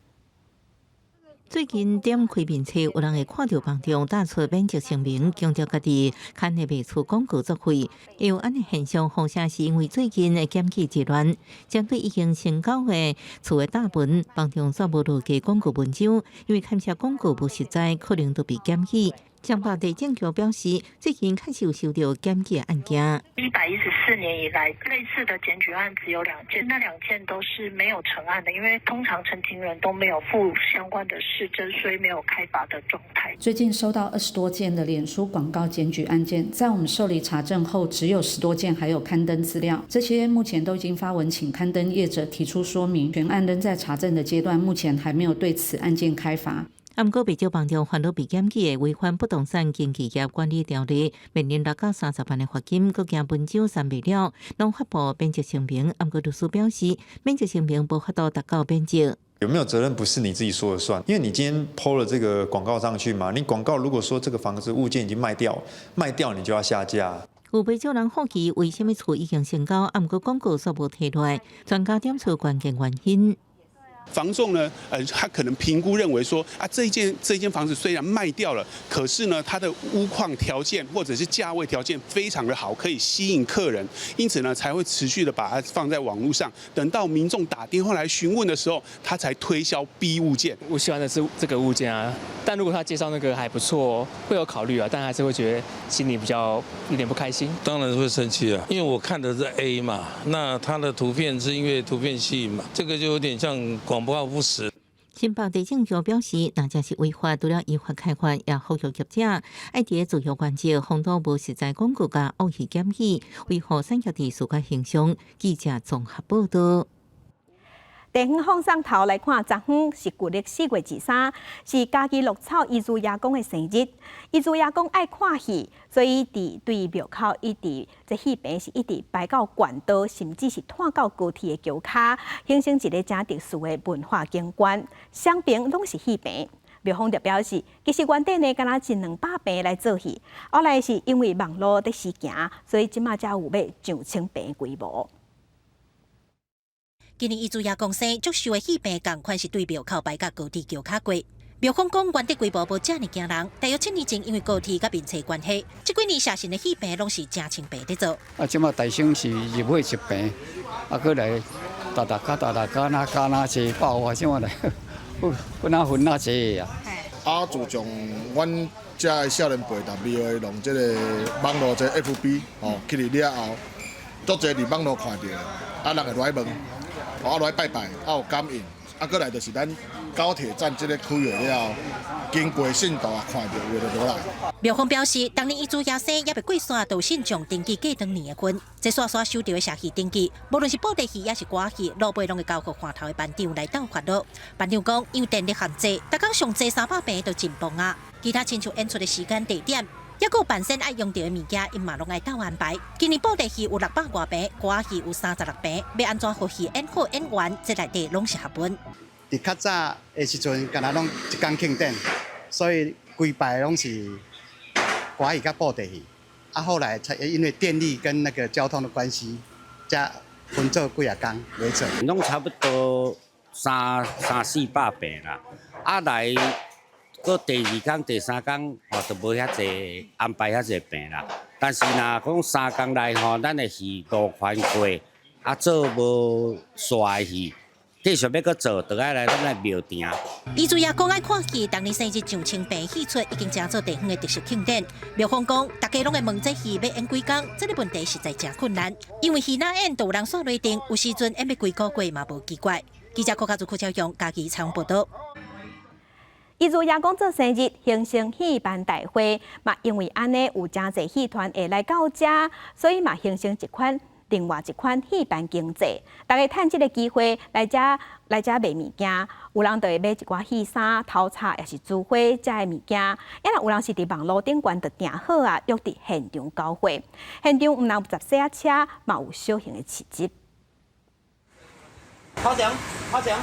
最近點開面冊，有人會看著房仲貼出免責聲明，強調家己刊的賣厝廣告作廢。有按呢現象，予聲是因為最近的檢舉之亂，針對已經成交的厝的大門，房仲煞無落架廣告文章，因為牽涉廣告無實在，可能都被檢舉。彰化地政局表示，最近確實有收到檢舉案件。114年以來，類似的檢舉案只有兩件，那兩件都是沒有成案的，因為通常陳情人都沒有附相關的事證，所以沒有開罰的狀態。最近收到20多件的臉書廣告檢舉案件，在我們受理查證後，只有10多件還有刊登資料，這些目前都已經發文請刊登業者提出說明，全案仍在查證的階段，目前還沒有對此案件開罰。啊，毋過袂少房仲煩惱被檢舉的違反不動產經紀業管理條例，面臨6到30萬的罰金，閣驚文章刪袂了，攏發布免責聲明。啊，毋過律師表示，免責聲明無法度達到免責。有沒有責任不是你自己說了算，因為你今天 PO 了這個廣告上去嘛，你廣告如果說這個房子物件已經賣掉，賣掉你就要下架。有袂少人好奇為啥物厝已經成交，啊，毋過廣告煞無提落來，專家點出關鍵原因。房仲呢，他可能評估認為說，啊，這一間房子雖然賣掉了，可是呢，它的屋況條件或者是價位條件非常的好，可以吸引客人，因此呢，才會持續的把它放在網路上，等到民眾打電話來詢問的時候，他才推銷 B 物件。我喜歡的是這個物件啊，但如果他介紹那個還不錯，會有考慮啊，但還是會覺得心裡比較有點不開心。當然會生氣啊，因為我看的是 A 嘛，那他的圖片是因為圖片吸引嘛，這個就有點像廣告不實。新北地政局表示，若真是違法，除了依法開罰，也呼籲業者愛佇自由原則，防堵無實在廣告佮惡意檢舉，維護產業秩序佮形象。記者綜合報導。地方放送頭來看，昨昏是舊曆4月23，是嘉義鹿草伊祖爺公的生日。伊祖爺公愛看戲，所以佇對廟口一直這戲棚是一直排到縣道，甚至是拖到高鐵的橋跤，形成一个誠特殊的文化景觀。雙邊攏是戲棚。廟方就表示，其實原底呢，敢若一兩百棚來做戲，後來是因為網路佇時行，所以這馬才有欲上千棚規模。今年伊祖爺公生祝壽的戲棚，仝款是對廟口排甲高鐵橋跤過。廟方講，原底規模無遮爾驚人，大約7年前因為高鐵佮民車關係，這幾年社神的戲棚攏是成千棚佇做。啊，這馬大省是入伙一棚，啊，閣來逐逐較逐逐加哪加哪濟爆啊，這馬來分哪分哪濟啊。啊，自從阮遮的少年輩逐廟會用這个網路這 FB 吼起來了後，足濟佇網路看著，啊，人會來問。啊，來拜拜，啊有感應，啊，閣來就是咱高鐵站這个區域了後，經過信道啊，看著話就落來。廟方表示，當年伊主耶生猶未過線，就信眾登記過當年的份，這煞煞收著的社戲登記，無論是布袋戲抑是歌仔戲，落尾攏會交予岸頭的班長來鬥發落。班長講，因為電力限制，逐工上濟300坪就真忙啊。其他親像演出的時間地點，抑閣有扮演愛用著的物件，𪜶嘛攏愛鬥安排。今年布袋戲有600外坪，歌仔戲有36坪，欲按怎予戲演好演完，這內底攏是學問。佇較早的時陣，敢若攏一工慶典，所以規擺攏是歌仔戲佮布袋戲。啊，後來才因為電力跟那個交通的關係，才分做幾仔工來做。攏差不多三三四百坪啦。啊來，閣第二工、第三工吼，就無遐濟安排遐濟坪啦。但是若講三工內吼，咱的戲路寬過，啊做無煞的戲。繼續欲閣做，就愛來咱來廟埕。伊主要講愛看戲，逐年生日上清棚戲出已經成做地方的特色慶典。廟方講，大家攏會問這戲欲演幾工，這个問題實在誠困難，因為戲若演，就有人煞雷定，有時陣演欲幾個月嘛無奇怪。記者郭家祖、柯超雄嘉義採訪報導。伊如爺公做生日，形成戲班大會，嘛因為按呢有誠濟戲團會來到遮，所以嘛形成一款。另外一款戲班經濟，大家趁這个機會來遮來遮賣物件，有人就會買一寡戲衫、頭插，抑是珠花遮的物件。抑若有人是佇網路頂懸就訂好啊，約佇現場交貨。現場毋但有雜細仔車，嘛有小型的市集。拋獎，拋獎。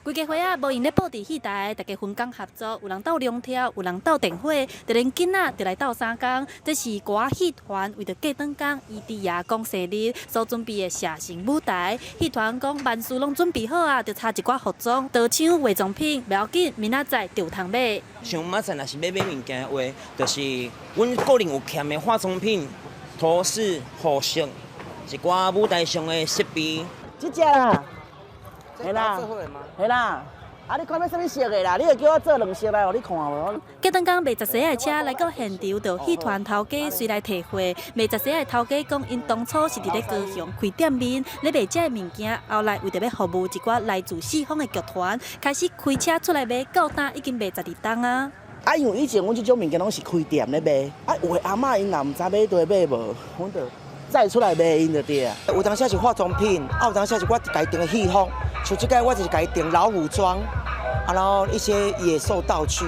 規家伙仔無閒咧布置戲台，大家分工合作，有人鬥龍跳，有人鬥電火，就連囡仔就來鬥相共。這是歌仔戲團為著過轉工，伊佇爺公生日所準備的社神舞台。戲團講萬事攏準備好啊，就差一寡服裝、刀槍、化妝品，袂要緊，明仔載就有通買。像明仔載若是欲買物件的話，就是阮個人有欠的化妝品、頭飾、服飾，一寡舞台上的設備。這隻啦。係啦，係啦，啊！你看欲啥物色的啦？你會叫我做兩色來予你看無？過轉工賣雜細仔的車來到現場，就戲團頭家隨來提貨。賣雜細仔的頭家講，𪜶當初是佇咧高雄開店面，咧賣這个物件，後來為著欲服務一寡來自四方的劇團，開始開車出來賣，到今已經賣12冬啊。啊，因為以前阮這種物件攏是開店咧賣，啊，有的阿嬤𪜶若毋知欲佗買無，阮就載出來賣𪜶就對啊。有當時是化妝品，啊，有當時是我家己訂的戲服。像這個我就是家己訂老虎裝，啊，然後一些野獸道具。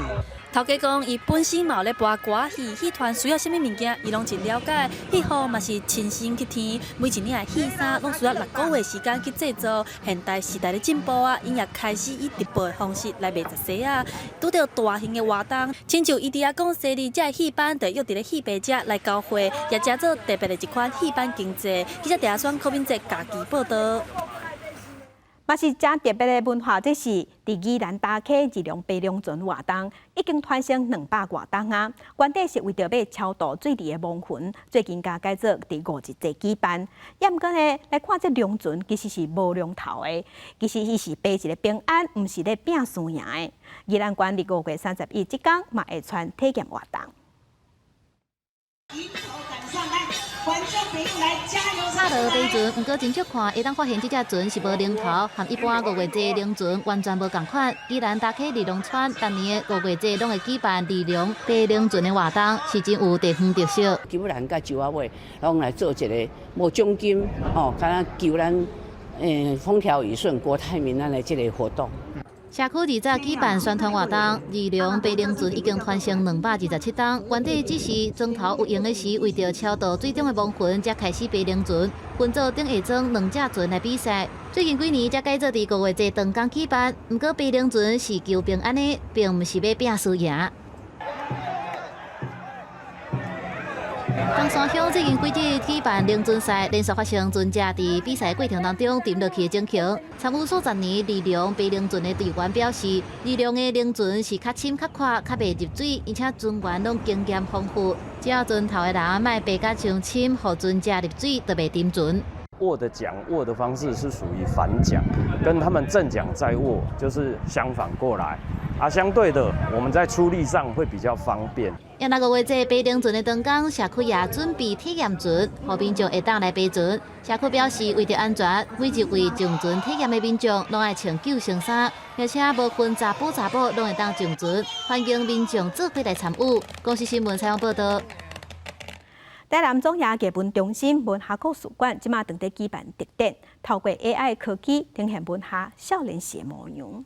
頭家講，伊本身嘛有咧播歌仔戲，戲團需要啥物物件，伊攏真了解。戲服嘛是親身去添，每一領的戲衫攏需要6個月時間去製作。現代時代咧進步啊，𪜶也開始以直播的方式來賣雜細仔。拄著大型的活動，親像伊佇遐講，生日這个戲班就約佇咧戲棚遮來交貨，也成做特別的一款戲班經濟。記者鄭阿川、柯敏哲嘉義報導。嘛是誠特別的文化，這是佇宜蘭大溪二龍爬龍船活動，已經傳承200外冬啊。原底是為著欲超度水裡的亡魂，最近共改做佇五日節舉辦。抑毋過呢，來看這龍船其實是無龍頭的，其實伊是爬一个平安，毋是咧拼輸贏的。宜蘭縣佇5月31這工嘛會傳體驗活動。拍落爬船，毋過真少看，會當發現這隻船是無龍頭，和一般五月節龍船完全無仝款。宜蘭大溪二龍村逐年的五月節攏會舉辦二龍爬龍船的活動，是真有地方特色。基本人佮石仔尾，攏來做一个無獎金，吼，敢若求咱風調雨順、國泰民安的這个活動。社區二十舉辦宣傳活動，二龍爬龍船已經傳承227冬。原底只是船頭有閒的時，為著超度水中的亡魂，才開始爬龍船，分做頂下莊兩隻船來比賽。最近幾年才改做佇五月節當工舉辦。毋過爬龍船是求平安的，並毋是欲拼輸贏。東山鄉最近幾日舉辦龍船賽，連續發生船隻佇比賽過程當中沉落去的情形。參與數十年二龍爬龍船的隊員表示，二龍的龍船是較深、較闊、較袂入水，而且船員攏經驗豐富。只要船頭的人莫爬甲傷深，予船隻入水，就袂沉船。握的槳握的方式是屬於反槳，跟他們正槳在握就是相反過來。啊，相對的，我們在出力上會比較方便。也那五月這爬龍船的當工，社區也準備體驗船，予民眾會當來爬船。社區表示，為著安全，每一位上船體驗的民眾攏愛穿救生衫，而且無分查埔查某攏會當上船，歡迎民眾做伙來參與。公視新聞採訪報導。台南總爺藝文中心文學故事館，這馬正佇舉辦特展，透過 AI 科技呈現文學少年時的模樣。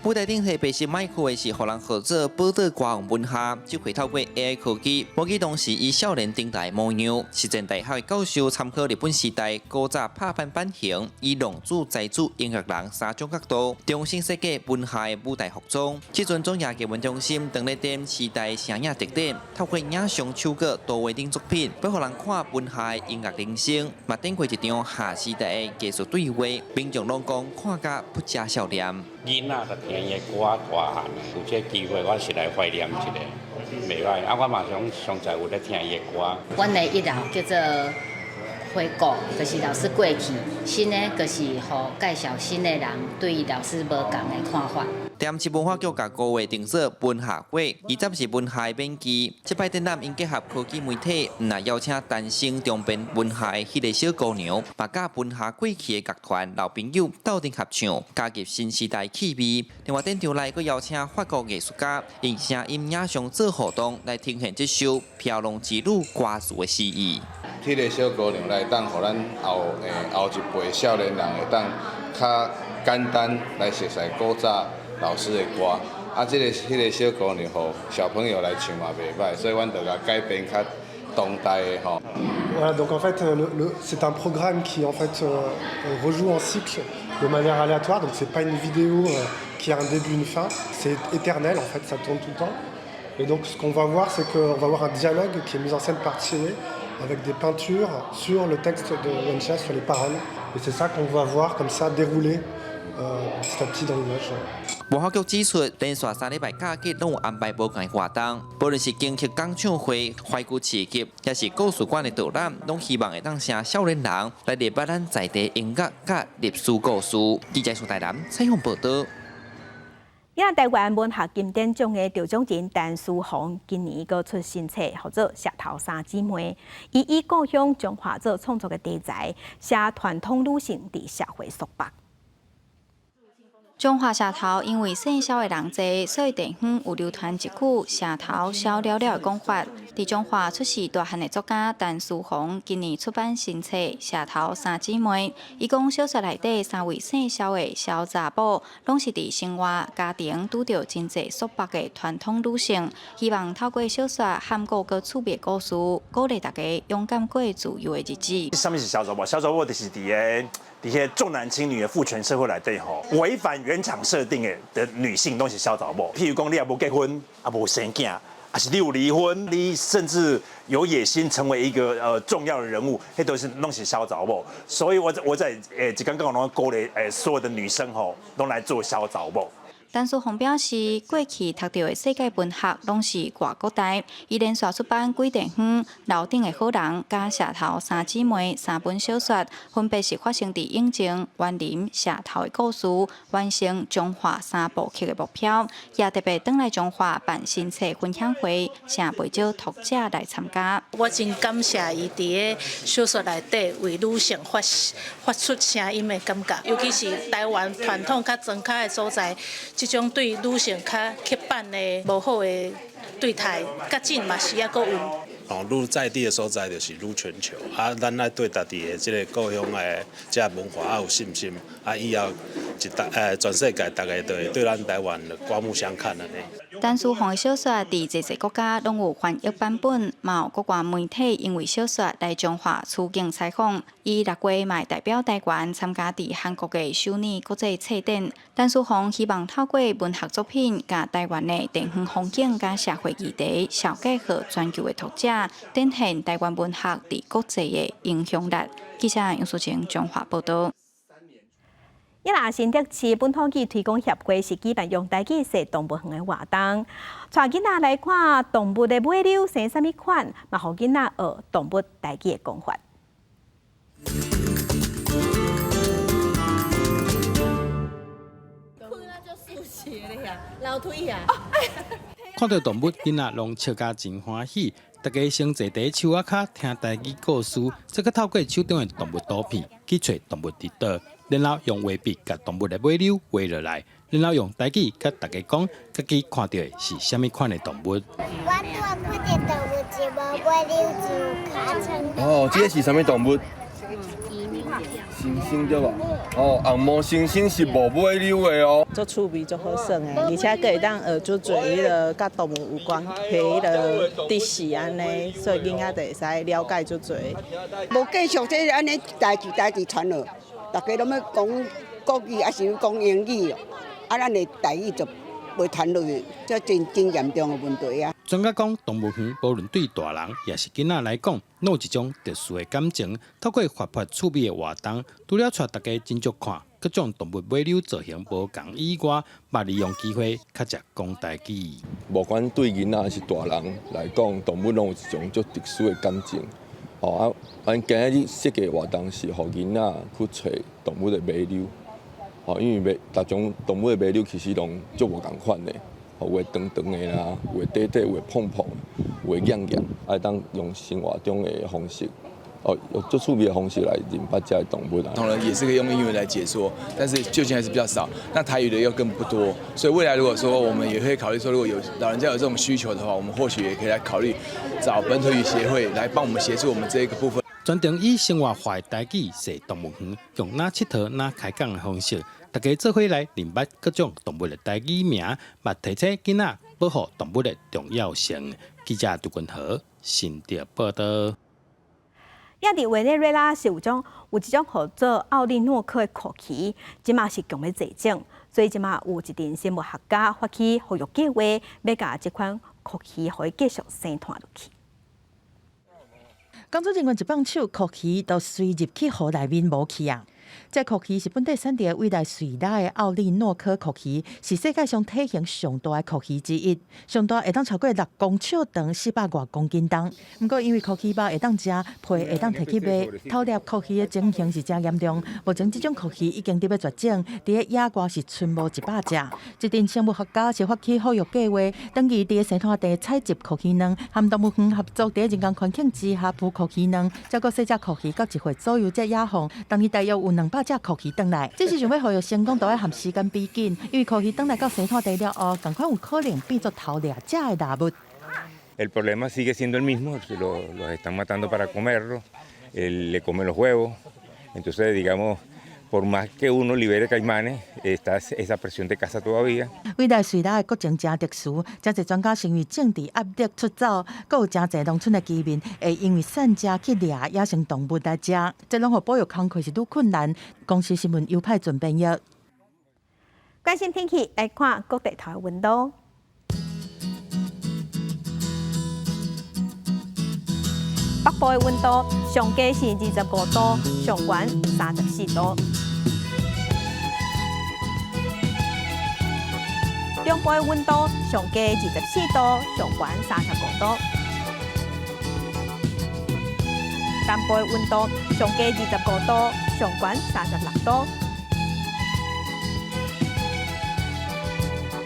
舞台頂提白色麥克的是予人號做寶島歌王文夏，這回透過 AI 科技，模擬當時伊少年時代模樣。實踐大學的教授參考日本時代古早拍板版型，以浪子、才子、音樂人三種角度重新設計文夏的舞台服裝。這陣總爺藝文中心當咧展時代聲影特展，透過影像、手稿、圖畫等作品，欲予人看文夏的音樂人生，嘛展開一場下時代的藝術對話。民眾攏講看甲不假笑臉。囡仔就聽伊的歌大漢，有這個機會我是來懷念一下，袂䆀。啊，我嘛想常在有咧聽伊的歌。阮的一樓叫做回顧，就是老師過去；新的就是予介紹新的人對老師無仝的看法。台南市文化局共五月定做文夏月，20是文夏的免期。這擺展覽𪜶結合科技媒體，毋但邀請誕生長編文夏的彼个小姑娘，嘛佮文夏過去的樂團老朋友鬥陣合唱，加入新時代氣味。另外，展場內閣邀請法國藝術家用聲音影像做互動，來呈現這首《飄浪之女》歌詞的詩意。彼个小姑娘來當，予咱後欸後一輩少年人會當較簡單來熟悉古早老師的歌，啊，這個彼个小姑娘，予小朋友來唱嘛袂䆀，所以阮就共改編較當代的吼。 Voilà, donc en fait, c'est un programme qui en fait rejoue en cycle de manière aléatoire, donc c'est pas une vidéo qui a un début, une fin, c'est éternel en fait, ça tourne tout le temps. Et donc ce qu'on va voir, c'est qu'on va voir un dialogue qui est mis en scène par Thierry avec des peintures sur le texte de Wenxia, sur les paroles. Et c'est ça qu'on va voir comme ça dérouler petit à petit dans l'image. 文化局指出，連續3禮拜假日攏有安排無仝活動，無論是金曲講唱會、懷舊市集，抑是故事館的導覽，攏希望會當請少年人來認捌咱在地音樂佮歷史故事。記者蘇台南採訪報導。今台灣文學金典獎的得獎人陳書鴻今年閣出新冊，號做《石頭三姊妹》，伊以故鄉彰化做創作的題材，寫傳統女性佇社會束縛。彰化社頭因為姓蕭的人濟，所以地方有流傳一句“社頭蕭了了”的講法。佇彰化出世大漢的作家陳書鴻今年出版新冊《社頭三姊妹》。伊講小說內底三位姓蕭的蕭查某，攏是佇生活家庭拄著真濟束縛的傳統女性。希望透過小說含古閣趣味故事，鼓勵大家勇敢過自由的日子。啥物是蕭查某？蕭查某就是佇个重男輕女的父權社會內底吼，違反原廠設定的女性攏是蕭查某。譬如講，你也無結婚，也無生囝，抑是你有離婚，你甚至有野心成為一個重要的人物，彼都是攏是蕭查某。所以我在一工講攏鼓勵所有的女生吼，攏來做蕭查某。陳書鴻表示，過去讀著的世界文學攏是外國代，伊連續出版《鬼地方》、《樓頂的好人》佮《社頭三姊妹》三本小說，分別是發生佇永靖、員林、社頭的故事，完成彰化三部曲的目標。也特別轉來彰化辦新冊分享會，請袂少讀者來參加。我真感謝伊佇个小說內底為女性發出聲音的感覺，尤其是台灣傳統較莊跤的所在。這種對女性較刻板的無好的對待，較緊嘛是猶閣有。哦，愈在地的所在就是愈全球啊！咱愛對家己的這个故鄉的這文化愛有信心啊！以後一大全世界逐家都會對咱台灣刮目相看按呢。陳書鴻的小說佇濟濟國家攏有翻譯版本，嘛有國外媒體因為小說來彰化出境採訪。伊6月嘛會代表台灣參加佇韓國的首爾國際冊展。陳書鴻希望透過文學作品，共台灣的地方風景佮社會議題，紹介予全球的讀者，展現台灣文學佇國際的影響力。記者楊淑晴彰化報導。一若新竹市本土語推廣協會是舉辦用台語說動物園的活動，帶囡仔來看動物的尾溜生啥物款，嘛予囡仔學動物台語的講法。樓梯啊！看著動物，囡仔攏笑甲真歡喜。大家先坐佇樹仔跤聽台語故事，再閣透過手中的動物圖片去揣動物佇佗，然後用畫筆共動物的尾溜畫落來，然後用台語佮大家講，家己看著的是啥物款的動物。我拄仔看著動物是無尾溜，只有尻川。哦，這个是啥物動物？猩猩對無？哦，紅毛猩猩是無尾溜的哦。足趣味，足好耍的，而且閣會當學足濟彼个佮動物有關係彼个知識按呢，所以囡仔就會使了解足濟。無繼續這按呢代誌代誌傳落，大家攏欲講國語，抑是講英語，啊，咱的台語就袂傳落去，這真真嚴重的問題啊！專家講，動物園無論對大人抑是囡仔來講，攏有一種特殊的感情。透過活潑趣味的活動，除了帶大家真足看各種動物尾溜造型無仝以外，嘛利用機會較捷講台語。無管對囡仔抑是大人來講，動物攏有一種足特殊的感情。哦啊，阮今仔日設計活動是予囡仔去揣動物的尾溜。哦，因為尾逐種動物的尾溜其實攏足無仝款的。有的長長的啦，有的短短，有的膨膨，有的硬硬，會當用生活中的方式，哦，用足趣味的方式來認捌這个動物啊。當然也是可以用英文來解說，但是究竟還是比較少。那台語的又更不多，所以未來如果說我們也會考慮說，如果有老人家有這種需求的話，我們或許也可以來考慮找本土語協會來幫我們協助我們這一個部分。全程以生活化的台語踅動物園，用若𨑨迌若開講的方式，大家做伙來認捌各種動物的台語名，嘛提醒囡仔保護動物的重要性。記者杜君和新竹報導。也佇委內瑞拉是有一種號做奧利諾克的蛞蝓，這馬是強欲絕種，所以這馬有一陣生物學家發起復育計劃，欲共這款蛞蝓予伊繼續生湠落去。工作人員一放手，蛞蝓就隨入去河內面無去啊！這蛞蝓是本地產地委內瑞拉的奧利諾科蛞蝓，是世界上體型上大的蛞蝓之一，上大會當超過6公尺長，400外公斤重。毋過因為蛞蝓肉會當食，皮會當提去賣，偷獵蛞蝓的情形是誠嚴重。目前這種蛞蝓已經佇欲絕種，佇咧野外是賰無100隻。一陣生物學家是發起復育計劃，長期佇咧生湠地採集蛞蝓卵，和動物園合作，佇咧人工環境之下孵蛞蝓卵，照顧細隻蛞蝓到1歲左右才野放。當年大約有200隻蛞蝓轉來，這時想欲復育成功，都愛和時間比緊，因為蛞蝓轉來到生湠地了後，仝款有可能變做偷獵者的獵物。 El problema sigue siendo el mismo, los están matando para comerlo, le comen los huevos, entonces digamos, por más que uno libere caimanes, está esa presión de caza todavía。委內瑞拉的國情誠特殊，誠濟專家是因為政治壓力出走，閣有誠濟農村的居民會因為散食去掠野生動物來食，這攏予保育工課是愈困難。公視新聞尤派準編譯。關心天氣，來看各地頭的溫度。北部的溫度上低是25度，上懸34度。中部的溫度上低24度，上懸35度。南部的溫度上低25度，上懸36度。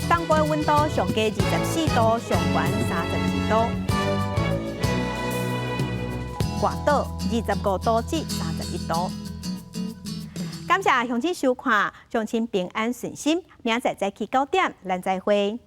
東部的溫度上低24度，上懸32度。外島25度至31度。感謝鄉親收看，鄉親平安順心。明仔載早起9點，咱再會。